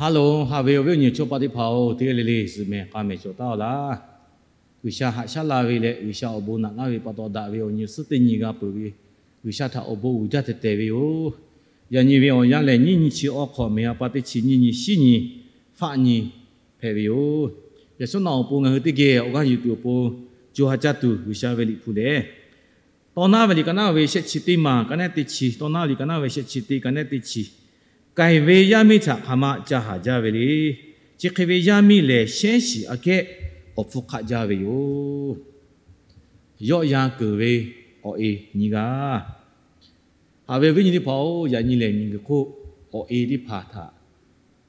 Hello, haꞈ ve awˬ viˉ awˬ nyi chaw paˆ teˇ hpaˍ-oˬ, teˇ g'aˇ le le zuhꞈ mehˍ k'a mehˍ cawˬ taˉ-aw laˇ. G'uiˬsha haꞈ shaˉ la ve leh G'uiˬsha awˬ bon naꞈ laˇ ve pa taw, daꞈ ve awˬ nyi awˬ suhˉ teˇ nyi g'a peuˬ ve, G'uiˬsha htaꞈ awˬ bon uiˍ jaˇ tehꞈ tehˬ ve yoˬ. Yaꞈ nyi ve awˬ yanˇ lehˬ, nyiˇ nyi chi awˬ hk'awꞈ mehˍ a pa teˇ chi nyiˇ nyi shiˉ nyi faˆ nyi hpehꞈ ve yoˬ. Yaꞈ shawˉ naꞈ awˬ pon ngaˬ hui teˇ geh awˬ g'aˇ yuˬ tuˬ awˬ pon co ha caˇ tuˬ G'uiˬsha ve Liꞈ hpu lehˬ, Tawˇ naˉ ve liꞈ ka naˉ ve shehˆ chi teˇ maˬ ka nehˉ teˇ chi, Tawˇ naˉ ve liꞈ ka naˉ ve shehˆ chi teˇ ka nehˉ teˇ chi, k'ai ve yaˇ miˇ htaꞈ hk'aˬ ma ca haˍ jaˇ ve le. Chi hk'e ve yaˇ miˇ lehˬ, shehˉ shiˍ aꞈ kehˉ awˬ hpfuhˇ hk'aˆ jaˇ ve yoˬ. Yawˆ yan keunˍ ve awˬ e nyiˇ g'aˇ. Haꞈ ve awˬ viˉ nyi teˇ hpaˍ-oˬ, yaꞈ nyi lehˬ miˬguiˬ hk'oˆ awˬ e teˇ hpaˍ htaꞈ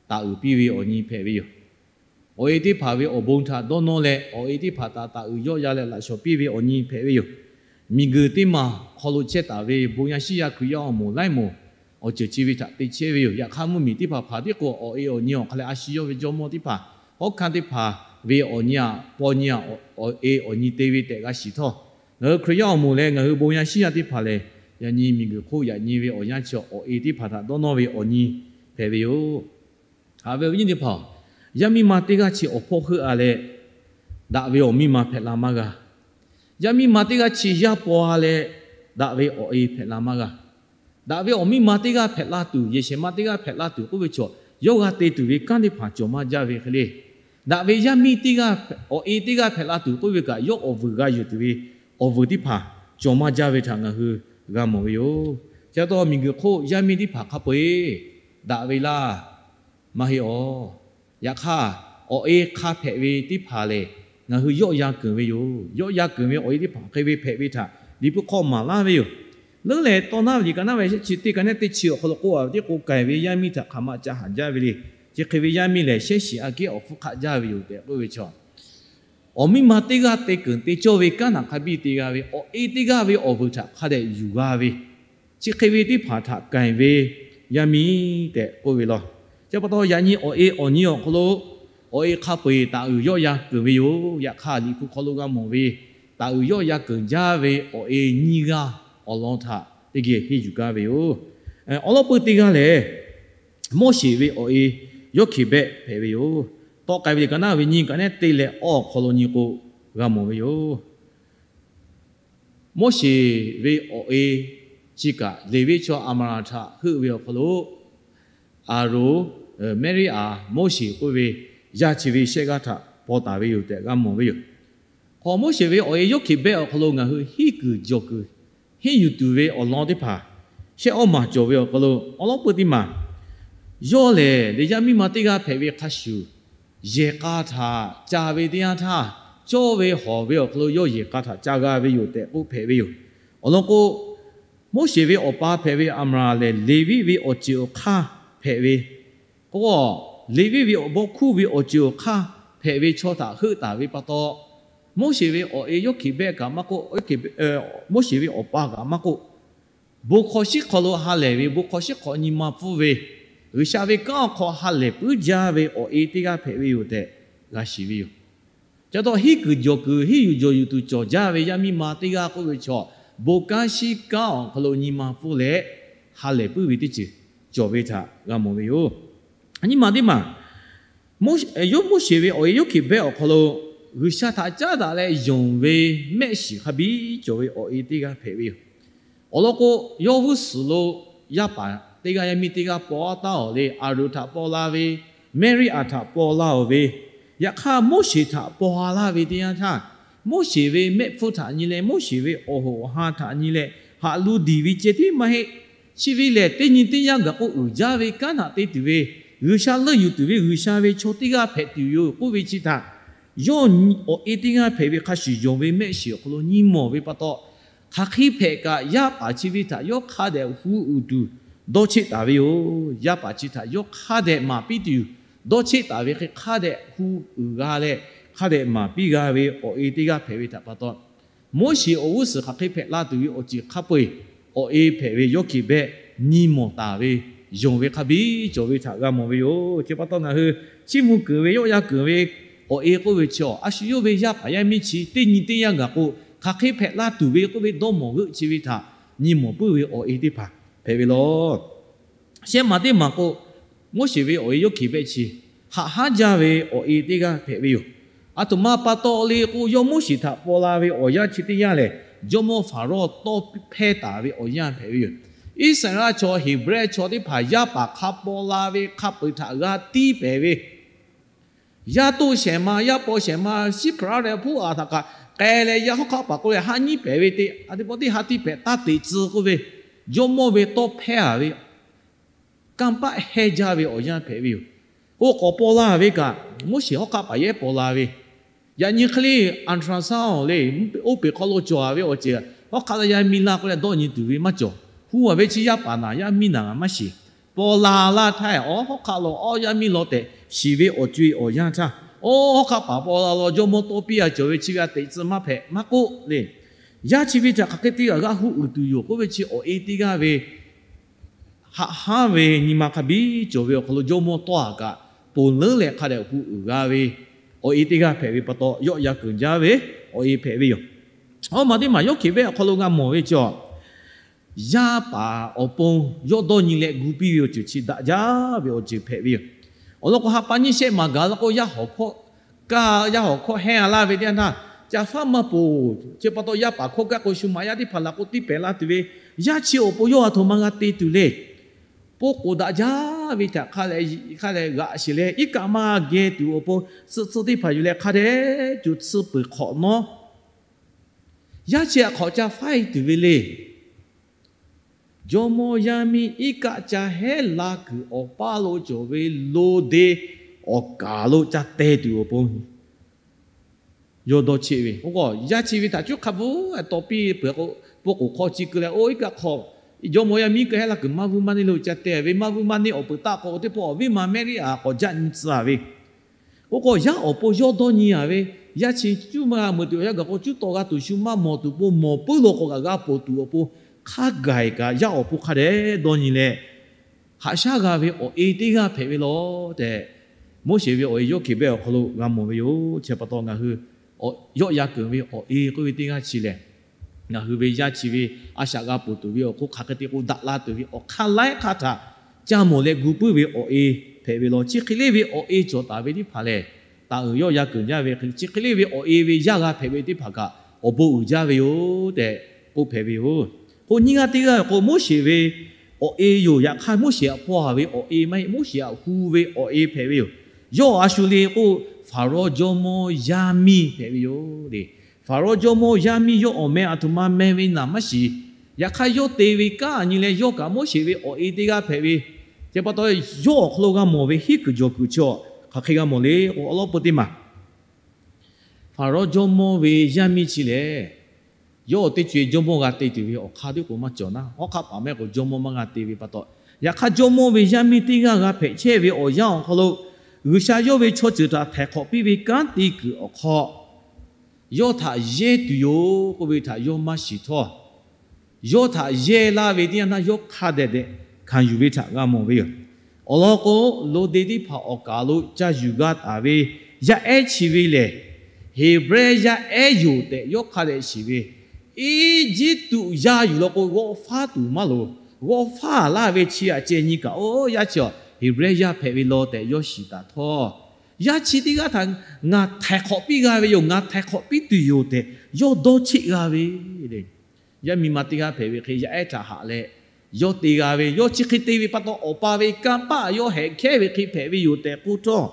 taˍ uiˍ piˇ ve awˬ nyi hpehꞈ ve yoˬ. Awˬ e teˇ hpaˍ ve awˬ bon htaꞈ dawˇ nawˇ leh, awˬ e teˇ hpaˍ htaꞈ taˍ uiˍ yawˆ yan leh laꞈ shawˍ piˇ ve awˬ nyi hpehꞈ ve yoˬ. Miˬguiˬ teˇ maˬ hk'aw lo chehˇ taˍ ve bon yaˇ shiˉ yaˇ Hkriꞈ yaˇ awˬ moˍ laiˉ moˍ awˬ ceuˬ chi ve htaꞈ te chehˇ ve yoˬ. Yaꞈ hk'aˇ, mvuhˇmiˬ teˇ hpaˍ hpaˍ tiˉ k'o, awˬ e awˬ nyi awˬ hk'aˇ leh a shu yawˇ ve jawˇmawˇ teˇ hpaˍ, hawˉ hkanˇ teˇ hpaˍ ve awˬ nyi aꞈ paw nyi aꞈ, awˬ e awˬ nyi te ve tehꞈ g'a shiˍ htawˇ, ngaˬ hui Hkriꞈ yaˇ awˬ moˍ leh ngaˬ hui bon yaˇ shiˉ yaˇ teˇ hpaˍ lehˬ, yaꞈ nyi miˬguiˬ hk'oˆ yaꞈ nyi ve awˬ yanˇ chi awˬ e teˇ hpaˍ htaꞈ dawˇ nawˇ ve awˬ nyi hpehꞈ ve yoˬ. Haꞈ ve awˬ viˉ nyi teˇ hpaˍ-oˬ, yaˇ miˇ ma teˇ g'aˇ chi awˬ hpawˇ heuˆ a leh, daꞈ ve awˬ miˇ ma hpehꞈ la maˇ g'a. Yaˇ miˇ ma teˇ g'aˇ chi yaˇ paw a leh, daꞈ ve awˬ e hpehꞈ la maˇ g'a. Daꞈ ve awˬ miˇ ma teˇ g'aˇ hpehꞈ la tuˬ, yehˬ shehˍ ma teˇ g'aˇ hpehꞈ la tuˬ k'oˆ ve chaw, yawˇ g'a te tuˬ ve kanˉ teˇ hpaˍ cawˬ maˇ jaˇ ve hk'e le. Daꞈ ve yaˇ miˇ teˇ g'aˇ, awˬ e teˇ g'aˇ hpehꞈ la tuˬ k'oˆ ve kaꞈ, yawˇ awˬ vuiˬ g'a yuˬ tuˬ ve awˬ vuiˬ teˇ hpaˍ cawˬ maˇ jaˇ ve htaꞈ ngaˬ hui g'a mawˬ ve yoˬ. Chi pa taw, miˬguiˬ hk'oˆ yaˇ miˇ teˇ hpaˍ hk'a peu-eˬ daꞈ ve laˇ maˇ heˆ awˬ. Yaꞈ hk'aˇ, awˬ e hk'a hpehꞈ ve teˇ hpaˍ lehˬ, ngaˬ hui yawˆ yan keunˍ ve yoˬ. Yawˆ yan keunˍ ve awˬ e teˇ hpaˍ hk'e ve hpehꞈ ve htaꞈ Liꞈ hpu hk'aw maˍ laˇ ve yoˬ. Leuˉ lehˬ, Tawˇ naˉ ve liꞈ ka naˉ ve shehˆ chi teˇ ka nehˉ teˇ chi awˬ hk'aw lo k'oˆ a ve teˇ k'o, k'ai ve yaˇ miˇ htaꞈ hk'aˬ ma ca haˍ jaˇ ve le. Chi hk'e ve yaˇ miˇ lehˬ, shehˉ shiˍ aꞈ kehˉ awˬ hpfuhˇ hk'aˆ jaˇ ve yoˬ tehꞈ k'oˆ ve chaw, awˬ miˇ ma teˇ g'aˇ te keunˍ te cawˇ ve kanˉ htaꞈ hk'a biˇ te g'a ve, awˬ e teˇ g'aˇ ve awˬ vuiˬ htaꞈ hk'a dehꞈ yuˬ g'a ve, chi hk'e ve teˇ hpaˍ htaꞈ k'ai ve yaˇ miˇ tehꞈ k'oˆ ve law. Chi pa taw, yaꞈ nyi awˬ e awˬ nyi awˬ hk'aw lo awˬ e hk'a peu-eˬ taˍ uiˍ yawˆ yan keunˍ ve yoˬ. Yaꞈ hk'aˇ, Liꞈ hpu hk'aw lo g'a mawˬ ve, taˍ uiˍ yawˆ yan keunˍ jaˇ ve awˬ e nyiˇ g'aˇ awˬ lawn htaꞈ teˇ geh henˇ yuˬ gaˇ ve yoˬ. Awˬ lawn peu teˇ g'aˇ lehˬ, Moˉseˍ ve awˬ e Yoˇhkeˍbehˆ hpehꞈ ve yoˬ. Tawˆ k'ai ve liꞈ ka naˉ ve nyiˇ ka nehˉ teˇ leh awˇ awˬ hk'aw lo nyi k'o, g'a mawˬ ve yoˬ. Moˉseˍ ve awˬ e chi kaꞈ, Leˍviˆ chaw Aˍmaˍraˍ htaꞈ heuˆ ve awˬ hk'aw lo, Aˍronˍ, Meˇriˆaˍ, Moˉseˍ k'oˆ ve yaˇ chi ve shehˆ g'aˇ htaꞈ paw taˍ ve yoˬ tehꞈ g'a mawˬ ve yoˬ. Hk'aw, Moˉseˍ ve awˬ e Yoˇhkeˍbehˆ awˬ hk'aw lo ngaˬ hui hiˉ kuiˬ jawˬ kuiˬ henˇ yuˬ tuˬ ve awˬ lawn teˇ hpaˍ shehˆ awˇ maˬ cawˬ ve awˬ hk'aw lo, awˬ lawn peu teˇ maˬ, yawˇ lehˬ leh yaˇ miˇ ma teˇ g'aˇ hpehꞈ ve hk'a shuˍ, yehˬ k'a htaꞈ ca ve teˇ yanˇ htaˇ, cawˇ ve hawˬ ve awˬ hk'aw lo yawˇ yehˬ k'a htaꞈ ca g'a ve yoˬ tehꞈ k'oˆ hpehꞈ ve yoˬ. Awˬ lawn k'o, Moˉseˍ ve awˬ pa hpehꞈ ve Aˍmaˍraˍ lehˬ, Leˍviˆ ve awˬ ceuˬ awˬ hk'aˇ hpehꞈ ve k'o, Leˍviˆ ve awˬ bawˇ hkuˇ ve awˬ ceuˬ awˬ hk'aˇ hpehꞈ ve chaw htaꞈ heuˆ taˍ ve pa taw, Moˉseˍ ve awˬ e Yoˇhkeˍbehˆ kaꞈ maˇ k'oˆ, Moˉseˍ ve awˬ pa kaꞈ maˇ k'oˆ, bon hk'aw shiˉ hk'aw lo ha lehˬ ve, bon hk'aw shiˉ hk'aw nyi ma pfuhˇ ve, G'uiˬsha ve kanˉ awˬ hk'aw ha lehˬ puiˉ jaˇ ve awˬ e teˇ g'aˇ hpehꞈ ve yoˬ tehꞈ g'a shiˍ ve yoˬ. Ca taw hiˉ kuiˬ jawˬ kuiˬ, hiˉ yuˬ jawˬ yuˬ tuˬ cawˬ jaˇ ve yaˇ miˇ ma teˇ g'aˇ k'oˆ ve chaw, bon kanˉ shiˉ kanˉ awˬ hk'aw lo nyi ma pfuhˇ leh ha lehˬ puiˉ ve teˇ ceuˬ cawˬ ve htaꞈ g'a mawˬ ve yoˬ. Nyi ma teˇ maˬ, Moˉseˍ ve awˬ e Yoˇhkeˍbehˆ awˬ hk'aw lo G'uiˬsha htaꞈ caˉ daꞈ leh yonˍ ve mehˆ shiˍ hk'a biˇ cawˬ ve awˬ e teˇ g'aˇ hpehꞈ ve yoˬ. Awˬ lawn k'o, yawˇ g'uˇ suhˍ lo yaˇ paˍ teˇ g'aˇ, yaˇ miˇ teˇ g'aˇ paw taˍ-aˬ le. Aˍronˍ htaꞈ paw la ve, Meˇriˆaˍ htaꞈ paw la-aˬ ve, yaꞈ hk'aˇ Moˉseˍ htaꞈ paw laˇ ve teˇ yanˇ htaˇ, Moˉseˍ ve mehˆ hpfuhˇ htaꞈ nyi leh, Moˉseˍ ve awˬ hoꞈ awˬ ha htaꞈ nyi leh, haꞈ lu diˬ ve ceh tiˉ maˇ heˆ. Chi ve lehˬ, teˇ nyi teˇ yanˇ gaˬ k'o uiˍ jaˇ ve kanˉ htaꞈ te tuˬ ve, G'uiˬsha leuˆ yuˬ tuˬ ve G'uiˬsha ve chaw teˇ g'aˇ hpehꞈ tuˬ yoˬ k'oˆ ve chi htaꞈ, yawˇ awˬ e teˇ g'aˇ hpehꞈ ve hk'a shuˍ, yonˍ ve mehˆ shiˍ awˬ hk'aw lo nyi mawˬ ve pa taw, hk'aˬ hk'e hpehꞈ kaꞈ yaˇ paˍ chi ve htaꞈ yawˇ hk'a dehꞈ hu uiˍ tuˬ dawˇ cheˆ taˍ ve yoˬ. Yaˇ paˍ chi htaꞈ yawˇ hk'a dehꞈ maˍ piˇ tuˬ dawˇ cheˆ taˍ ve hk'e, hk'a dehꞈ hu uiˍ g'a leh hk'a dehꞈ maˍ piˇ g'a ve awˬ e teˇ g'aˇ hpehꞈ ve htaꞈ pa taw, Moˉseˍ awˬ g'uˇ suhˍ hk'aˬ hk'e hpehꞈ la tuˬ ve awˬ ceuˬ hk'a peu-eˬ awˬ e hpehꞈ ve Yoˇhkeˍbehˆ nyi mawˬ taˍ ve, yonˍ ve hk'a biˇ cawˬ ve htaꞈ g'a mawˬ ve yoˬ. Chi pa taw ngaˬ hui chiˇ mvuh keunˍ ve, yawˆ yan keunˍ ve awˬ e k'oˆ ve chi, a shu yawˇ ve yaˇ paˍ yaˇ miˇ chi teˇ nyi teˇ yanˇ gaˬ k'o hk'aˬ hk'e hpehꞈ la tuˬ ve k'oˆ ve dawˇ mawˬ g'euˆ chi ve htaꞈ nyi mawˬ puiˉ ve awˬ e teˇ hpaˍ hpehꞈ ve law. Shehˆ maˬ teˇ maˬ k'o, Moˉseˍ ve awˬ e yawˇ hkiˬ pehˆ chi haꞈ hanˉ jaˇ ve awˬ e teˇ g'aˇ hpehꞈ ve yoˬ. Aˬ htoꞈ ma pa taw le k'o, yawˇ Moˉseˍ htaꞈ paw la ve awˬ yanˇ chi teˇ yanˇ lehˬ, jawˇmawˇ Hpaˍrawˇ tawˇ hpehˇ taˍ ve awˬ yanˇ hpehꞈ ve yoˬ. Iˉsaˍreˍlaˆ chaw Heˍbrehˇ chaw teˇ hpaˍ yaˇ paˍ hk'a paw la ve hk'a peu-eˬ htaꞈ g'a tiˇ pehˍ ve, yaˇ toˆ shehˍ ma, yaˇ paw shehˍ ma, shiˉ hpaˍraˉ leh hpuˉ aˍ htaꞈ kaꞈ k'ai leh, yaˇ hawˉ hk'aˆ paˍ k'oˆ leh haˆ nyiˉ pehˍ ve teˇ a teˇ pawˆ teˇ ha tiˇ pehˍ taˇ teꞈ tcuh k'oˆ ve, jawˇmawˇ ve tawˇ hpehˇ a ve kanˇ paˆ heh jaˇ ve awˬ yanˇ hpehꞈ ve yoˬ. K'o k'awꞈ paw la ve kaꞈ, Moˉseˍ hawˉ hk'aˆ paˍ yehˉ paw la ve, yaꞈ nyi hk'e le, ultrasound le, oˇ peˬ hk'aw lo cawˬ ve awˬ ceuˬ, hawˉ hk'aˆ leh yaˇ miˇ la k'oˆ leh dawˇ nyi tuˬ ve maˇ cawˬ. Hu a ve chi yaˇ paˍ naˍ yaˇ miˇ naˍ maˇ shiˍ. Paw la laˇ htaˇ, awˉ hawˉ hk'aˆ lo awˉ yaˇ miˇ law tehꞈ shiˍ ve awˬ co-e awˬ yanˇ htaˇ, awˉ hawˉ hk'aˆ paˍ paw la lo jawˇmawˇ tawˇ piˇ a cawˬ ve chi ve a teꞈ tcuh maˇ hpehꞈ maˇ k'oˆ le. Yaˇ chi ve htaꞈ hk'aˬ hk'e te g'a g'aˇ hu uiˍ tuˬ yoˬ k'oˆ ve chi awˬ e teˇ g'aˇ ve haꞈ hanˉ ve nyi ma hk'a biˇ cawˬ ve awˬ hk'aw lo jawˇmawˇ tawˇ a kaꞈ ponˬ leuˉ leh hk'a dehꞈ hu uiˍ g'a ve awˬ e teˇ g'aˇ hpehꞈ ve pa taw, yawˆ ya keunˍ jaˇ ve awˬ e hpehꞈ ve yoˬ. Awˇ maˬ teˇ maˬ yawˇ hkiˬ pehˆ awˬ hk'aw lo g'a mawˬ ve chaw, yaˇ paˍ awˬ pon yawˇ dawˇ nyi leh gu piˇ ve awˬ ceuˬ chi daꞈ jaˇ ve awˬ ceuˬ hpehꞈ ve yoˬ. Awˬ lawn k'o, ha pa nyiˇ shehˆ maˬ gaˬ la k'o, yaˇ hawˍ hkawˇ kaˇ, yaˇ hawˍ hkawˇ hehˇ a laˇ ve teˇ yanˇ htaˇ, ca faˉ maˇ poˬ. Chi pa taw yaˇ paˍ hkawˇ kaˇ k'o, shu maꞈ yaˇ teˇ hpaˍ laˬ k'o tiˇ pehˍ la tuˬ ve, yaˇ chi awˬ pon yawˇ a htoꞈ ma g'a te tuˬ le. Pon k'oˍ daꞈ jaˇ ve htaꞈ hk'a leh, hk'a leh g'aꞈ sheˍ leh, iˉ kaˆ maˇ geh tuˬ awˬ pon tsuhˆ tsuhˆ teˇ hpaˍ yuˬ leh hk'a dehꞈ cuˬ tsuhˆ peuˬ hk'awꞈ nawˉ, yaˇ chi htaꞈ hk'awꞈ ca faˉ e tuˬ ve le. Jawˇmawˇ yaˇ miˇ iˉ kaˆ ca hehˉ la kuiˬ awˬ paˇ lo cawˬ ve lo de awˬ kaˍ lo ca teh tuˬ awˬ pon yawˇ dawˇ cheˆ ve. Oˇ k'o, yaˇ chi ve htaꞈ cuˉ hk'a bvuhˉ taw piˇ peuˬ k'o, pon k'oˍ hk'aw chi keu leh, oˇ iˉ kaˆ hk'aw jawˇmawˇ yaˇ miˇ iˉ kaˆ hehˉ la kuiˬ maˇ vuiˇ maˇ neˇ lo ca teh ve, maˇ vuiˇ maˇ neˇ awˬ peuˬ taˆ k'o, teˇ pawˆ awˬ viˉ ma Mehˇriˆ aꞈ k'awꞈ jaˆ nyi tcuh a ve. Oˇ k'o, yaˇ awˬ pon yawˇ dawˇ nyi a ve, yaˇ chi cuˉ maˇ g'a meuꞈ tuˬ awˬ yanˇ gaˬ k'o, cuˉ taw g'a tuˬ shu maˇ mawˬ tuˬ pon mawˬ puiˉ lo k'awꞈ kaꞈ g'a ponˬ tuˬ awˬ pon hk'a gaˬ kaꞈ yaˇ awˬ pon hk'a dehꞈ dawˇ nyi leh, haꞈ shaˉ g'a ve awˬ e teˇ g'aˇ hpehꞈ ve law tehꞈ, Moˉseˍ ve awˬ e yawˇ hkiˬ pehˆ awˬ hk'aw lo g'a mawˬ ve yoˬ. Chi pa taw ngaˬ hui yawˆ ya keunˍ ve awˬ e k'oˆ ve teˇ g'aˇ chi lehˬ, ngaˬ hui ve yaˇ chi ve a shaꞈ g'a ponˬ tuˬ ve awˬ hk'oˆ hk'aˬ hk'e te k'o daꞈ la tuˬ ve awˬ hk'aˇ laiˉ hk'aˇ htaꞈ ca mawˬ leh gu puiˉ ve awˬ e hpehꞈ ve law. Chi hk'e le ve awˬ e cawˬ taˍ ve teˇ hpaˍ lehˬ, taˍ uiˍ yawˆ ya keunˍ jaˇ ve hk'e, chi hk'e le ve awˬ e ve yaˇ g'a hpehꞈ ve teˇ hpaˍ kaꞈ awˬ bon uiˍ jaˇ ve yoˬ tehꞈ k'oˆ hpehꞈ ve yoˬ. K'o nyiˇ g'aˇ teˇ g'aˇ k'o, Moˉseˍ ve awˬ e yoˬ. Yaꞈ hk'aˇ, Moˉseˍ aꞈ paw a ve awˬ e maˇ heˆ, Moˉseˍ aꞈ hu ve awˬ e hpehꞈ ve yoˬ. Yawˇ a shu le k'o, Hpaˍrawˇ jawˇmawˇ yaˇ miˇ hpehꞈ ve yoˬ le. Hpaˍrawˇ jawˇmawˇ yaˇ miˇ yawˇ awˬ meh aˬ htoꞈ ma meh ve naˍ maˇ shiˍ. Yaꞈ hk'aˇ, yawˇ te ve kanˉ a nyi leh yawˇ kaꞈ Moˉseˍ ve awˬ e teˇ g'aˇ hpehꞈ ve. Chi pa taw, yawˇ awˬ hk'aw lo g'a mawˬ ve hiˉ kuiˬ jawˬ kuiˬ chi awˬ hk'aˬ hk'e g'a mawˬ le k'o, awˬ lawn peu teˇ maˬ Hpaˍrawˇ jawˇmawˇ ve yaˇ miˇ chi lehˬ, yawˇ awˬ teˇ co-e jawˇmawˇ g'a te tuˬ ve awˬ hk'aˇ teˇ k'o maˇ cawˬ naˉ, hawˉ hk'aˆ paˍ mehˆ k'o jawˇmawˇ maˇ g'a te ve pa taw, yaꞈ hk'aˇ jawˇmawˇ ve yaˇ miˇ teˇ g'aˇ g'a hpehꞈ chehˇ ve awˬ yanˇ awˬ hk'aw lo, G'uiˬsha yawˇ ve chaw ceuˬ htaꞈ htaiˍ hk'awꞈ piˇ ve kanˉ te kuiˬ awˬ hk'aw, yawˇ htaꞈ yehˇ tuˬ yoˬ k'oˆ ve htaꞈ yawˇ maˇ shiˍ htawˇ, yawˇ htaꞈ yehˇ laˇ ve teˇ yanˇ htaˇ yawˇ hk'a dehꞈ dehꞈ hkanˍ yuˬ ve htaꞈ g'a mawˬ ve yoˬ. Awˬ lawn k'o, lo de teˇ hpaˍ awˬ kaˍ lo ca yuˬ g'a taˍ ve yaˇ ehˉ chi ve lehˬ, Heˍbrehˇ yaˇ ehˉ yoˬ tehꞈ yawˇ hk'a dehꞈ shiˍ ve, Eˇjiˇtuꞈ yaˇ yuˬ law k'o, g'awˆ faˉ tuˬ maˇ loˍ. G'awˆ faˉ laˇ ve chi aꞈ ceh nyi kaꞈ, oˇ yaˇ chi Heˍbrehˇ yaˇ hpehꞈ ve law tehꞈ yawˇ shiˍ taˍ htawˇ, yaˇ chi teˇ g'aˇ htaꞈ ngaˬ htaiˍ hk'awꞈ piˇ g'a ve yoˬ, ngaˬ htaiˍ hk'awꞈ piˇ tuˬ yoˬ tehꞈ yawˇ dawˇ cheˆ g'a ve le. Yaˇ miˇ ma teˇ g'aˇ hpehꞈ ve hk'e, yaˇ ehˉ htaꞈ haꞈ leh yawˇ te g'a ve, yawˇ chi hk'e te ve pa taw, awˬ pa ve kanˇ paˆ yawˇ hehꞈ hkehˉ ve hk'e hpehꞈ ve yoˬ tehꞈ k'oˆ htawˇ,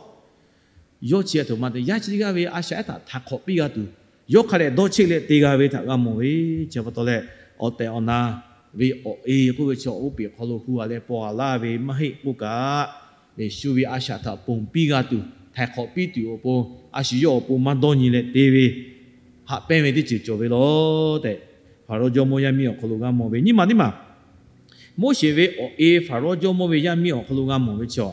yawˇ chi a htoꞈ ma te yaˇ chi teˇ g'aˇ ve a shaꞈ ehˉ htaꞈ htaiˍ hk'awꞈ piˇ g'a tuˬ, yawˇ hk'a dehꞈ dawˇ cheˆ leh te g'a ve htaꞈ g'a mawˬ ve. Chi pa taw leh, awˬ tehˬ awˬ na ve awˬ e k'oˆ ve chi awˬ oˇ peˬ hk'aw lo hu a leh paw a laˇ ve maˇ heˆ k'oˆ kaꞈ, shu ve a shaꞈ htaꞈ ponˬ piˇ g'a tuˬ, htaiˍ hk'awꞈ piˇ tuˬ awˬ pon, a shu yawˇ awˬ pon maˇ dawˇ nyi leh te ve, haꞈ pehnˇ ve teˇ ceuˬ cawˬ ve law tehꞈ, Hpaˍrawˇ jawˇmawˇ yaˇ miˇ awˬ hk'aw lo g'a mawˬ ve. Nyiˇ maˬ teˇ maˬ, Moˉseˍ ve awˬ e Hpaˍrawˇ jawˇmawˇ ve yaˇ miˇ awˬ hk'aw lo g'a mawˬ ve chaw,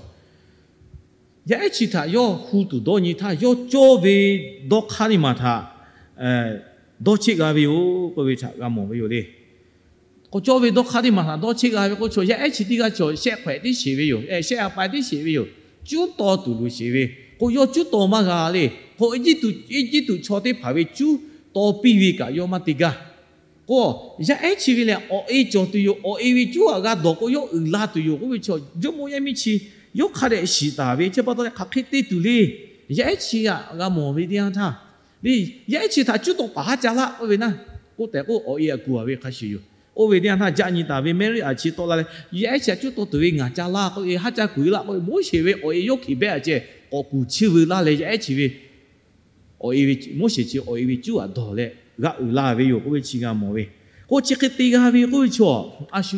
yaˇ ehˉ chi htaꞈ yawˇ hu tuˬ dawˇ nyi htaˇ, yawˇ cawˇ ve dawˇ hk'aˇ teˇ maˬ htaꞈ dawˇ cheˆ g'a ve yoˬ k'oˆ ve htaꞈ g'a mawˬ ve yoˬ le. K'o cawˇ ve dawˇ hk'aˇ teˇ maˬ htaꞈ dawˇ cheˆ g'a ve k'o, chaw yaˇ ehˉ chi teˇ g'aˇ chaw shehˆ hk'awehꞈ tiˉ sheˍ ve yoˬ. Shehˆ a pa tiˉ sheˍ ve yoˬ. Cuˉ taw tuˬ loˍ sheˍ ve k'o, yawˇ cuˉ taw maˇ g'a le. K'o, Eˇjiˇtuꞈ chaw teˇ hpaˍ ve cuˉ taw piˇ ve kaꞈ yawˇ maˇ te gaˇ. K'o, yaˇ ehˉ chi ve lehˬ, awˬ e cawˬ tuˬ yoˬ. Awˬ e ve cuˉ aꞈ g'a dawˬ k'o, yawˇ uiˍ la tuˬ yoˬ k'oˆ ve chaw, jawˇmawˇ yaˇ miˇ chi yawˇ hk'a dehꞈ shiˍ taˍ ve chi pa taw leh hk'aˬ hk'e te tuˬ le. Yaˇ ehˉ chi htaꞈ g'a mawˬ ve teˇ yanˇ htaˇ, yaˇ ehˉ chi htaꞈ cuˉ taw paˍ haˉ ca laˇ k'oˆ ve naˇ, k'oˆ tehꞈ k'o awˬ e a kuˬ a ve hk'a shuˍ yoˬ. Oˇ ve teˇ yanˇ htaˇ jaˆ nyi taˍ ve Maˍriˆ a chi tawˆ la leh, yaˇ ehˉ chi htaꞈ cuˉ taw tuˬ ve ngaˬ ca laˇ k'oˆ ve, haˉ ca kuˬ e laˇ k'oˆ ve, Moˉseˍ ve awˬ e yawˇ hkiˬ behˆ a ceh k'awꞈ kuˬ chiˇ veu laˇ leh yaˇ ehˉ chi ve awˬ e ve, Moˉseˍ chi awˬ e ve cuˉ aꞈ dawˬ leh g'a uiˍ la ve yoˬ k'oˆ ve chi g'a mawˬ ve. K'o chi hk'e te g'a ve k'oˆ ve chaw, a shu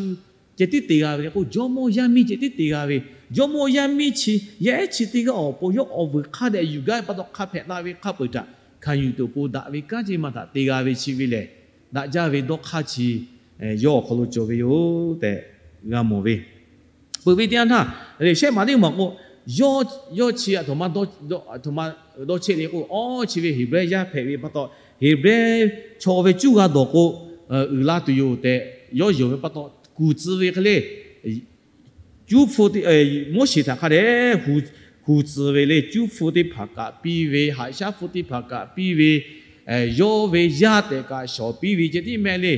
ceh tiˉ te g'a ve le k'o, jawˇmawˇ yaˇ miˇ ceh tiˉ te g'a ve. Jawˇmawˇ yaˇ miˇ chi, yaˇ ehˉ chi teˇ g'aˇ awˬ pon yawˇ awˬ vuiˬ hk'a dehꞈ yuˬ gaˇ ve pa taw, hk'a hpehꞈ la ve hk'a peu-eˬ htaꞈ hkanˍ yuˬ tuˬ awˬ pon daꞈ ve kanˉ ceˇ ma htaꞈ te g'a ve chi ve lehˬ, daꞈ jaˇ ve dawˇ hk'aˇ chi yawˇ awˬ hk'aw lo cawˬ ve yoˬ tehꞈ g'a mawˬ ve. Peuˬ ve teˇ yanˇ htaˇ, shehˆ maˬ teˇ maˬ k'o, yawˇ chi aˬ htoꞈ ma dawˇ chehˇ le k'o, awˬ chi ve Heˍbrehˇ yaˇ hpehꞈ ve pa taw, Heˍbrehˇ chaw ve cuˉ g'a dawˬ k'o, uiˍ la tuˬ yoˬ tehꞈ yawˇ yonˍ ve pa taw, kuˬ tcuh ve hk'e le, cuˉ hpu, Moˉseˍ htaꞈ hk'a dehꞈ hu tcuh ve le, cuˉ hpu teˇ hpaˍ kaꞈ piˇ ve, haꞈ shaˉ hpu teˇ hpaˍ kaꞈ piˇ ve, yawˇ ve yaˇ tehꞈ kaꞈ shawˍ piˇ ve ceh tiˉ mehˆ le.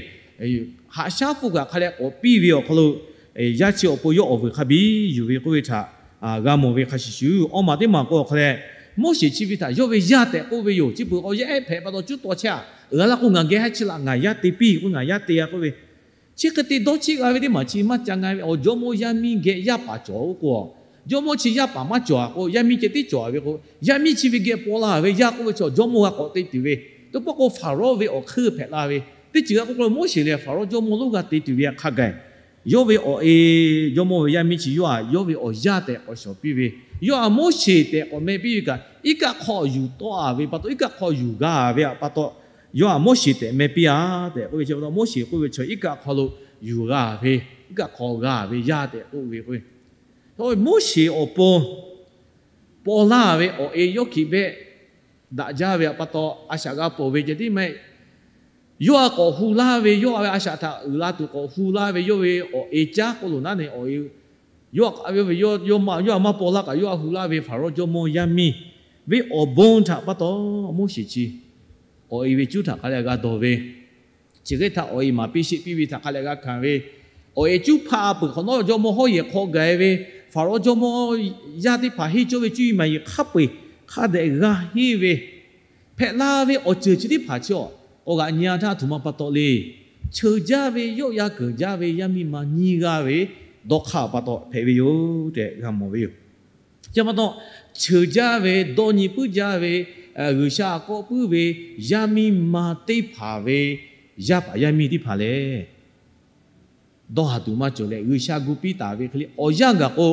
Haꞈ shaˉ hpu kaꞈ hk'a dehꞈ k'awꞈ piˇ ve awˬ hk'aw lo, yaˇ chi awˬ pon yawˇ awˬ vuiˬ hk'a biˇ yuˬ ve k'oˆ ve htaꞈ g'a mawˬ ve hk'a shuˍ shuˍ, awˬ maˬ teˇ maˬ k'o awˬ hk'a leh, Moˉseˍ chi ve htaꞈ yawˇ ve yaˇ tehꞈ k'oˆ ve yoˬ. Chi beuꞈ k'o yaˇ ehˉ hpehꞈ pa taw cuˉ taw chehˇ a, uiˍ la k'o ngaˬ geh haˉ chi laꞈ ngaˬ yaˇ te piˇ k'o ngaˬ yaˇ te a k'oˆ ve, chi hk'e te dawˇ cheˆ g'a ve teˇ maˬ chi maˇ ca nga ve, awˬ jawˇmawˇ yaˇ miˇ geh yaˇ paˍ cawˬ k'o, jawˇmawˇ chi yaˇ paˍ maˇ cawˬ a k'o, yaˇ miˇ ceh tiˉ cawˬ a ve k'o, yaˇ miˇ chi ve geh paw la ve yaˇ k'oˆ ve chaw jawˇmawˇ g'a k'awꞈ te tuˬ ve, teˇ pawˆ k'o Hpaˍrawˇ ve awˬ hk'eunˇ hpehꞈ la ve, teˇ ceuˬ g'a k'oˆ k'o Moˉseˍ lehˬ Hpaˍrawˇ jawˇmawˇ lonˉ g'a te tuˬ ve hk'a gaˬ, yawˇ ve awˬ e, jawˇmawˇ ve yaˇ miˇ chi yawˇ a yawˇ ve awˬ yaˇ tehꞈ k'awꞈ shawˍ piˇ ve, yawˇ a Moˉseˍ tehꞈ k'awꞈ meh piˇ ve kaꞈ, iˉ kaˆ hk'aw yuˬ tawˆ a ve pa taw, iˉ kaˆ hk'aw yuˬ g'a ve pa taw, yawˇ a Moˉseˍ tehꞈ meh piˇ a tehꞈ k'oˆ ve chi pa taw, Moˉseˍ k'oˆ ve chaw iˉ kaˆ hk'aw lo yuˬ g'a ve, iˉ kaˆ hk'aw g'a ve yaˇ tehꞈ k'oˆ ve k'o, Moˉseˍ awˬ pon paw laˇ ve awˬ e yawˇ hkiˬ behˆ daꞈ jaˇ ve pa taw, a shaꞈ g'a pawˬ ve ceh tiˉ maˇ heˆ. Yawˇ a k'awꞈ hu laˇ ve, yawˇ a ve a shaꞈ htaꞈ uiˍ la tuˬ k'awꞈ hu laˇ ve yawˇ ve awˬ e caˉ k'oˆ lo naˉ ne, awˬ e yawˇ a maˇ paw laˇ kaꞈ yawˇ a hu laˇ ve Hpaˍrawˇ jawˇmawˇ yaˇ miˇ ve awˬ bon htaꞈ pa taw, Moˉseˍ chi awˬ e ve cuˉ htaꞈ hk'a leh g'a dawˬ ve, chi hk'e htaꞈ awˬ e maˍ piˇ sheˆ piˇ ve htaꞈ hk'a leh g'a hkanˍ ve, awˬ e cuˉ hpaˆ a peuˬ hk'awꞈ nawˉ jawˇmawˇ hawˉ yehˬ hk'aw gaˬ e ve, Hpaˍrawˇ jawˇmawˇ yaˇ teˇ hpaˍ henˇ cawˇ ve cuˇ yiˍ maˍ yiˍ hk'a peu-eˬ hk'a dehꞈ g'a henˇ ve, hpehꞈ la ve awˬ ceuˬ chi teˇ hpaˍ chi awˬ k'awꞈ g'aꞈ nyi a htaˇ a htoꞈ ma pa taw le. Cheuˬ jaˇ ve yawˆ yan keunˍ jaˇ ve yaˇ miˇ ma nyiˇ g'aˇ ve dawˇ hk'aˇ pa taw hpehꞈ ve yoˬ tehꞈ g'a mawˬ ve yoˬ. Chi pa taw, cheuˬ jaˇ ve, dawˇ nyi puiˉ jaˇ ve, G'uiˬsha k'awꞈ puiˉ ve yaˇ miˇ ma teˇ hpaˍ ve yaˇ paˍ yaˇ miˇ teˇ hpaˍ lehˬ, dawˇ haˍ tuˬ maˇ cawˬ leh G'uiˬsha gu piˇ taˍ ve hk'e le awˬ yanˇ gaˬ k'o,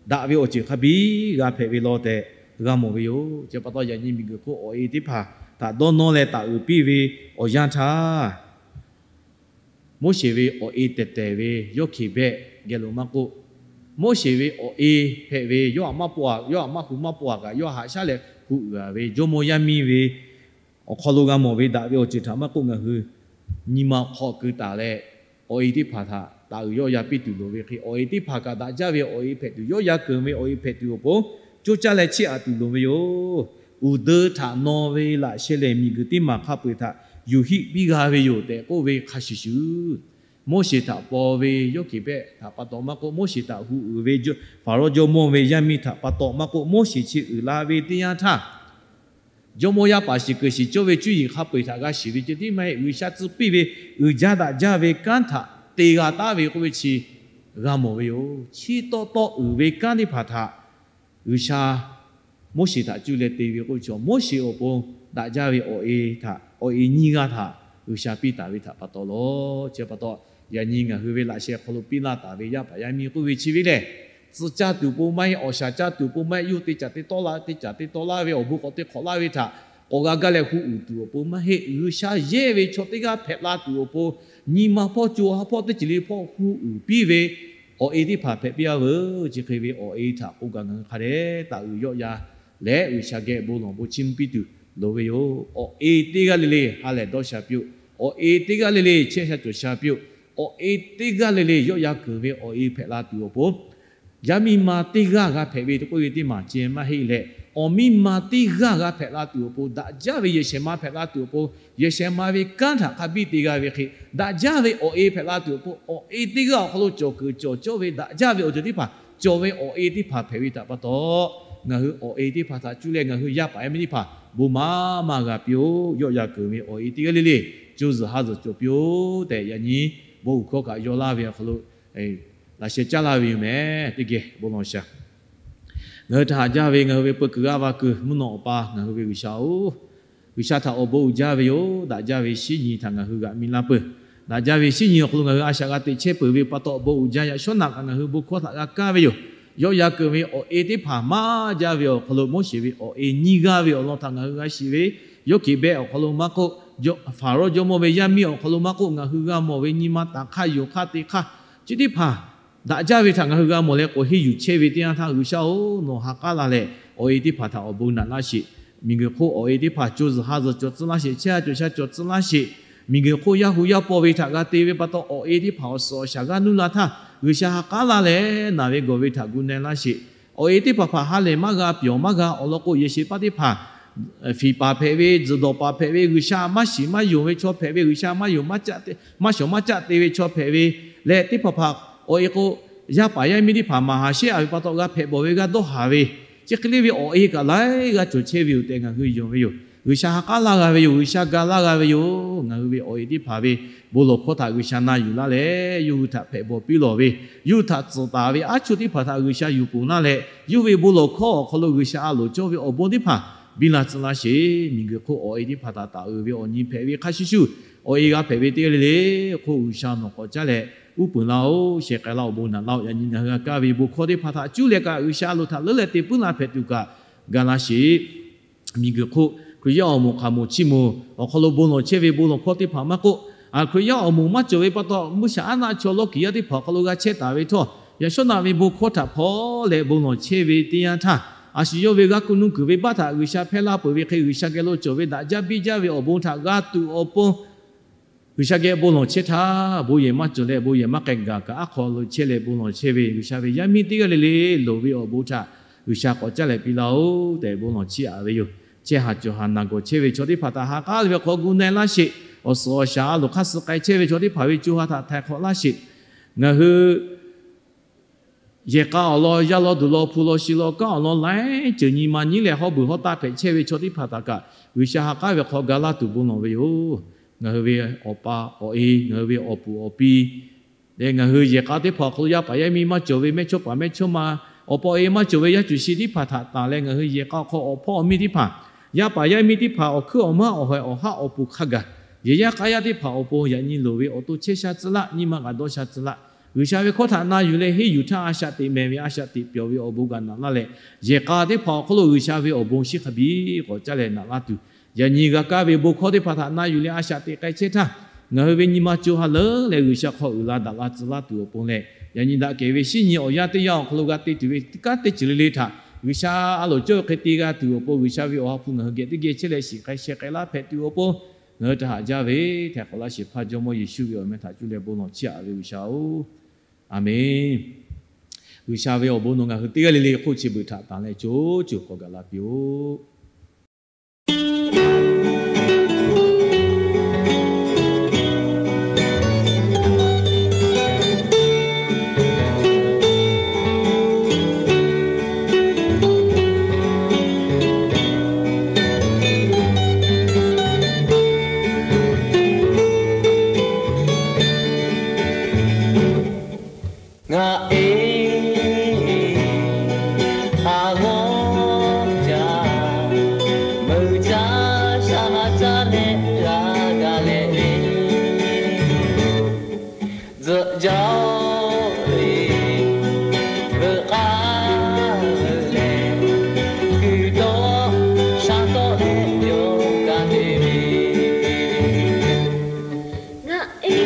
daꞈ ve awˬ ceuˬ hk'a biˇ g'a hpehꞈ ve law tehꞈ g'a mawˬ ve yoˬ. Chi pa taw yaꞈ nyi miˬguiˬ hk'oˆ awˬ e teˇ hpaˍ htaꞈ dawˇ nawˇ leh taˍ uiˍ piˇ ve awˬ yanˇ htaˇ, Moˉseˍ ve awˬ e tehˬ tehˬ ve yawˇ hkiˬ behˆ geh lo maˇ k'oˆ, Moˉseˍ ve awˬ e hpehꞈ ve yawˇ htaꞈ maˇ paw a, yawˇ htaꞈ maˇ hu maˇ paw a kaꞈ, yawˇ htaꞈ haꞈ shaˉ leh hu uiˍ a ve jawˇmawˇ yaˇ miˇ ve awˬ hk'aw lo g'a mawˬ ve daꞈ ve awˬ ceuˬ htaꞈ maˇ k'oˆ ngaˬ hui nyi ma hk'aw keu taˍ leh, awˬ e teˇ hpaˍ htaꞈ taˍ uiˍ yawˆ yan piˇ tuˬ loˍ ve hk'e, awˬ e teˇ hpaˍ kaꞈ daꞈ jaˇ ve awˬ e hpehꞈ tuˬ, yawˆ yan keunˍ ve awˬ e hpehꞈ tuˬ awˬ pon coˇ caˇ leh chiˇ aꞈ tuˬ loˍ ve yoˬ. Uiˍ deu htaꞈ nawˬ ve laꞈ sheh lehˬ miˬguiˬ teˇ maˬ hk'a peu-eˬ htaꞈ yuˬ hiˆ piˇ g'a ve yoˬ tehꞈ k'oˆ ve hk'a shuˍ shuˍ, Moˉseˍ htaꞈ paw ve yawˇ hkiˬ behˆ htaꞈ pa taw maˇ k'oˆ, Moˉseˍ htaꞈ hu uiˍ ve Hpaˍrawˇ jawˇmawˇ ve yaˇ miˇ htaꞈ pa taw maˇ k'oˆ, Moˉseˍ chi uiˍ la ve teˇ yanˇ htaˇ, jawˇmawˇ yaˇ paˍ shiˍ keunˍ shiˍ cawˇ ve cuˇ yiˍ hk'a peu-eˬ htaꞈ g'a shiˍ ve ceh tiˉ maˇ heˆ. G'uiˬsha tcuh piˇ ve uiˍ jaˇ daꞈ jaˇ ve kanˉ htaꞈ te g'a taˉ ve k'oˆ ve chi g'a mawˬ ve yoˬ. Chi taw taw uiˍ ve kanˉ teˇ hpaˍ htaꞈ G'uiˬsha Moˉseˍ htaꞈ cuˇ leh te ve k'oˆ ve chi, Moˉseˍ awˬ pon daꞈ jaˇ ve awˬ e htaꞈ, awˬ e nyiˇ g'aˇ htaꞈ G'uiˬsha piˇ taˍ ve htaꞈ pa taw lawˬ. Chi pa taw, yaꞈ nyi ngaˬ hui ve laꞈ sheh hk'aw lo piˇ laˇ taˍ ve yaˇ paˍ yaˇ miˇ k'oˆ ve chi ve lehˬ, tcuh caˇ tuˬ pon maˇ heˆ, awˬ shaˍ caˇ tuˬ pon maˇ heˆ, yawˇ te caˍ te tawˆ la, te caˍ te tawˆ laˇ ve awˬ bon k'awꞈ te hk'awꞈ laˇ ve htaꞈ k'awꞈ g'a gaˇ leh hu uiˍ tuˬ awˬ pon maˇ heˆ. G'uiˬsha yehˇ ve chaw teˇ g'aˇ hpehꞈ la tuˬ awˬ pon, nyi ma hpawˇ co ha hpawˇ teˇ ceuˬ le hpawˇ hu uiˍ piˇ ve awˬ e teˇ hpaˍ hpehꞈ piˇ a veuˬ. Chi hk'e ve awˬ e htaꞈ k'oˆ gaˬ ngaˬ hui hk'a dehꞈ taˍ uiˍ yawˆ yan leh G'uiˬsha geh bon lawˬ bon chiˇ mvuh piˇ tuˬ loˍ ve yoˬ. Awˬ e teˇ g'aˇ le le ha lehˬ dawˇ sha piˇ-oˆ. Awˬ e teˇ g'aˇ le le chehˇ sha cawˬ sha piˇ-oˆ. Awˬ e teˇ g'aˇ le le yawˆ yan keunˍ ve awˬ e hpehꞈ la tuˬ awˬ pon, yaˇ miˇ ma teˇ g'aˇ g'a hpehꞈ ve k'oˆ ve teˇ maˬ ceh maˇ heˆ leh, awˬ miˇ ma teˇ g'aˇ g'a hpehꞈ la tuˬ awˬ pon daꞈ jaˇ ve yehˬ shehˍ ma hpehꞈ la tuˬ awˬ pon, yehˬ shehˍ ma ve kanˉ htaꞈ hk'a biˇ te g'a ve hk'e, daꞈ jaˇ ve awˬ e hpehꞈ la tuˬ awˬ pon, awˬ e teˇ g'aˇ awˬ hk'aw lo cawˬ kuiˬ cawˬ cawˇ ve daꞈ jaˇ ve awˬ ceuˬ teˇ hpaˍ cawˬ ve awˬ e teˇ hpaˍ hpehꞈ ve htaꞈ pa taw, ngaˬ hui awˬ e teˇ hpaˍ htaꞈ cuˇ leh ngaˬ hui yaˇ paˍ yaˇ miˇ teˇ hpaˍ bon maˇ maˇ g'a piˇ-oˆ. Yawˆ yan keunˍ ve awˬ e teˇ g'aˇ le le co zuhˬ ha zuhˬ cawˬ piˇ-oˆ tehꞈ, yaꞈ nyi bon uiˍ hkawˇ kaꞈ yaw laˇ ve awˬ hk'aw lo laꞈ sheh caˉ laˇ ve yoˬ meh. Teˇ geh bon lawˬ shaˍ. Ngaˬ hui htaꞈ haꞈ jaˇ ve ngaˬ hui ve peu kuiˬ g'aˇ va kuiˬ mvuhˇ naw awˬ pa ngaˬ hui ve G'uiˬsha-oˬ, G'uiˬsha htaꞈ awˬ bon uiˍ jaˇ ve yoˬ. Daꞈ jaˇ ve shinˉ nyi htaꞈ ngaˬ hui g'aꞈ mi laˇ peuˬ. Daꞈ jaˇ ve shinˉ nyi awˬ hk'aw lo ngaˬ hui a shaꞈ g'a teꞈ chehˇ peuˬ ve pa taw, awˬ bon uiˍ jaˇ. Yaꞈ shawˉ naꞈ kaꞈ ngaˬ hui bon hkawˇ htaꞈ g'a kaˇ ve yoˬ. Yawˆ yan keunˍ ve awˬ e teˇ hpaˍ maˇ jaˇ ve awˬ hk'aw lo, Moˉseˍ ve awˬ e nyiˇ g'aˇ ve awˬ lawn htaꞈ ngaˬ hui g'a shiˍ ve, yawˇ keꞈ beh awˬ hk'aw lo maˇ k'oˆ, Faˍrawˇ jawˇmawˇ ve yaˇ miˇ awˬ hk'aw lo maˇ k'oˆ, ngaˬ hui g'a mawˬ ve nyi ma taˍ hk'aˇ, yonˍ hk'aˇ, te hk'aˇ, chi teˇ hpaˍ daꞈ jaˇ ve htaꞈ ngaˬ hui g'a mawˬ leh k'awꞈ henˇ yuˬ chehˇ ve teˇ yanˇ htaˇ, G'uiˬsha-oˬ, nawˬ ha k'aˉ la leh awˬ e teˇ hpaˍ htaꞈ awˬ bon naꞈ laˇ sheˍ. Miˬguiˬ hk'oˆ awˬ e teˇ hpaˍ co zuhˬ ha zuhˬ cawˬ tcuh laˇ sheˍ, chehˇ ha cawˬ sha cawˬ tcuh laˇ sheˍ. Miˬguiˬ hk'oˆ yaˇ hu yaˇ paw ve htaꞈ g'a te ve pa taw, awˬ e teˇ hpaˍ awˬ suhˍ awˬ shaˍ g'aˇ nuˇ la htaˇ, G'uiˬsha ha k'aˉ la leh naˬ ve gawˬ ve htaꞈ gu na laˇ sheˍ. Awˬ e teˇ hpaˍ hpaˍ ha lehˬ maˇ g'a, pyawˬ maˇ g'a awˬ lawn k'o, yehˬ sheˍ paˇ teˇ hpaˍ fiˍ paˍ hpehꞈ ve, tzuhˬ dawˬ paˍ hpehꞈ ve, G'uiˬsha maˇ shiˍ maˇ yonˍ ve chaw hpehꞈ ve, G'uiˬsha maˇ yonˍ maˇ shawˍ maˇ caˆ te ve chaw hpehꞈ ve leh, teˇ hpaˍ hpaˍ awˬ e k'o, yaˇ paˍ yaˇ miˇ teˇ hpaˍ maˍ haˍ shehˉ a ve pa taw g'a hpehꞈ bawˬ ve g'a dawˇ haˍ ve, chi hk'e le ve awˬ e kaꞈ laiˉ g'aˇ cawˬ chehˇ ve yoˬ tehꞈ ngaˬ hui yonˍ ve yoˬ. G'uiˬsha ha k'aˉ laˇ g'a ve yoˬ. G'uiˬsha ga laˇ g'a ve yoˬ. Ngaˬ hui ve awˬ e teˇ hpaˍ ve bon lawˬ hkawˇ htaꞈ G'uiˬsha na yuˬ laˇ leh, yawˇ hui htaꞈ hpehꞈ bawˬ piˇ lawˬ ve, yawˇ hui htaꞈ tcuhˍ taˍ ve aˉ choˇ teˇ hpaˍ htaꞈ G'uiˬsha yuˬ ponˬ laˇ leh, yawˇ ve bon lawˬ hkawˇ awˬ hk'aw lo G'uiˬsha a loˍ cawˇ ve awˬ bon teˇ hpaˍ biˇ la tcuh laˇ sheˍ. Miˬguiˬ hk'oˆ awˬ e teˇ hpaˍ htaꞈ taˍ uiˍ ve awˬ nyi hpehꞈ ve hk'a shuˍ shuˍ, awˬ e g'a hpehꞈ ve teˇ g'aˇ le le hk'oˆ G'uiˬsha nawˬ k'awꞈ caˉ leh uˉ peunˍ laˇ-oˆ. Sheh k'ai laˇ awˬ bon naꞈ laˇ-oˆ. Yaꞈ nyi ngaˬ hui g'a kaˇ ve bon hkawˇ teˇ hpaˍ htaꞈ cuˇ leh kaꞈ, G'uiˬsha a loˍ htaꞈ leuˉ leh te puiˉ la hpehꞈ tuˬ kaꞈ ga laˇ sheˍ. Miˬguiˬ hk'oˆ Hkriꞈ yaˇ awˬ moˍ hk'aˬ moˍ chiˇ moˍ awˬ hk'aw lo bon lawˬ chehˇ ve bon lawˬ hkawˇ teˇ hpaˍ maˇ k'oˆ, Hkriꞈ yaˇ awˬ moˍ maˇ cawˬ ve pa taw, mvuhˇ shaˍ aˉ naˆ chaw lawˇ kiˬ yaˇ teˇ hpaˍ awˬ hk'aw lo g'a chehˇ taˍ ve htawˇ, yaꞈ shawˉ naꞈ ve bon hkawˇ htaꞈ hpaw leh bon lawˬ chehˇ ve teˇ yanˇ htaˇ, a shu yawˇ ve g'aˇ kuˬ nuˇ kuiˬ ve baˆ htaꞈ G'uiˬsha hpehˇ laˇ peuˬ ve hk'e, G'uiˬsha geh lo cawˬ ve daꞈ jaˇ biˇ jaˇ ve awˬ bon htaꞈ g'a tuˬ awˬ pon G'uiˬsha geh bon lawˬ chehˇ htaˇ, bon yehˬ maˇ cawˬ leh bon yehˬ maˇ k'ai gaˬ kaꞈ, aˉ hk'aw lo chehˇ leh bon lawˬ chehˇ ve G'uiˬsha ve yaˇ miˇ teˇ g'aˇ le le loˍ ve awˬ bon htaꞈ G'uiˬsha k'awꞈ caˉ leh piˇ laˇ-oˆ tehꞈ bon lawˬ chiˇ aꞈ ve yoˬ. Chehˇ haˍ cawˬ haˍ naˬ gawˬ chehˇ ve chaw teˇ hpaˍ htaꞈ ha k'aˉ ve hk'aw gu na laˇ sheˍ. Awˬ suhˍ awˬ shaˍ a loˍ hk'aˇ suh k'ai chehˇ ve chaw teˇ hpaˍ ve co ha htaꞈ htaiˍ hk'awꞈ laˇ sheˍ. Ngaˬ hui yehˬ k'a awˬ lawn, yaˇ lawn, duˬ lawn, hpu lawn, shi lawn, kanˉ awˬ lawn laiˉ ceuˬ nyi ma nyiˉ leh hawˉ beuˬ hawˉ taˆ hpehꞈ chehˇ ve chaw teˇ hpaˍ htaꞈ kaꞈ G'uiˬsha ha k'aˉ ve hk'aw ga laˇ tuˬ bon lawˬ ve yoˬ. Ngaˬ hui ve awˬ pa awˬ e, ngaˬ hui ve awˬ puˍ awˬ pi leh ngaˬ hui yehˬ k'a teˇ hpaˍ awˬ hk'aw lo yaˇ paˍ yaˇ miˇ maˇ cawˬ ve mehˇchawˇpaˍ mehˇchawˇma, awˬ pa awˬ e maˇ cawˬ ve yaˇ cuˬ shi teˇ hpaˍ htaꞈ tanˬ leh, ngaˬ hui yehˬ k'a awˬ hk'aw awˬ hpawˇ awˬ miˇ teˇ hpaˍ, yaˇ paˍ yaˇ miˇ teˇ hpaˍ awˬ hkuiˉ awˬ maˇ awˬ haiˬ awˬ haˉ awˬ pon hk'a gaˬ, yehˬ yaˇ k'a yaˇ teˇ hpaˍ awˬ pon yaꞈ nyi loˍ ve awˬ to chehˇ sha tcuh laˇ, nyiˇ ma kaꞈ dawˇ sha tcuh laˇ. G'uiˬsha ve hkawˇ htaꞈ na yuˬ leh henˇ yuˬ htaˇ, a shaꞈ teꞈ mehˍ ve a shaꞈ teꞈ pyawˬ ve awˬ bon kaꞈ naꞈ laˇ leh, yehˬ k'a teˇ hpaˍ awˬ hk'aw lo G'uiˬsha ve awˬ bon shiˉ hk'a biˇ k'awꞈ caˇ leh naꞈ laˇ tuˬ, yaꞈ nyi g'a kaˇ ve bon hkawˇ teˇ hpaˍ htaꞈ na yuˬ leh a shaꞈ teꞈ k'ai chehˇ htaˇ, ngaˬ hui ve nyi ma co ha leuˉ leh G'uiˬsha hk'aw uiˍ la daꞈ la tcuh laˇ tuˬ awˬ pon leh, yaꞈ nyi daꞈ kehˬ ve shinˉ nyi awˬ yanˇ teˇ yanˇ awˬ hk'aw lo g'a te tuˬ ve kanˉ teˇ ceuˬ le le htaꞈ G'uiˬsha a loˍ cawˇ ve hk'e te g'a tuˬ awˬ pon, G'uiˬsha ve awˬ ha hpu ngaˬ hui geh teˇ geh chehˇ leh shiˍ k'ai sheh k'ai laˇ hpehꞈ tuˬ awˬ pon, ngaˬ hui htaꞈ haꞈ jaˇ ve htaiˍ hk'awꞈ laˇ sheˍ hpaˇ Jawˇmawˇ Yeˍsuˆ ve awˬ meh htaꞈ cuˇ leh bon lawˬ chiˇ aꞈ ve G'uiˬsha-oˬ, Aˍmenˬ. G'uiˬsha ve awˬ bon nawˬ ngaˬ hui teˇ g'aˇ le le hk'oˆ chi beuꞈ htaꞈ tanˬ leh co co k'awꞈ gaˬ la piˇ-oˆ. Ngaˬ e a g'awˇ ca meuꞈ caˇ sha ma caˇ leh g'a gaˬ leh le. Tzuhꞈ jaˇ ve veuꞈ k'aˇ veuꞈ leh, kuiˬ dawˇ sha tawˆ leh yawˇ g'a te ve. Ngaˬ e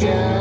ca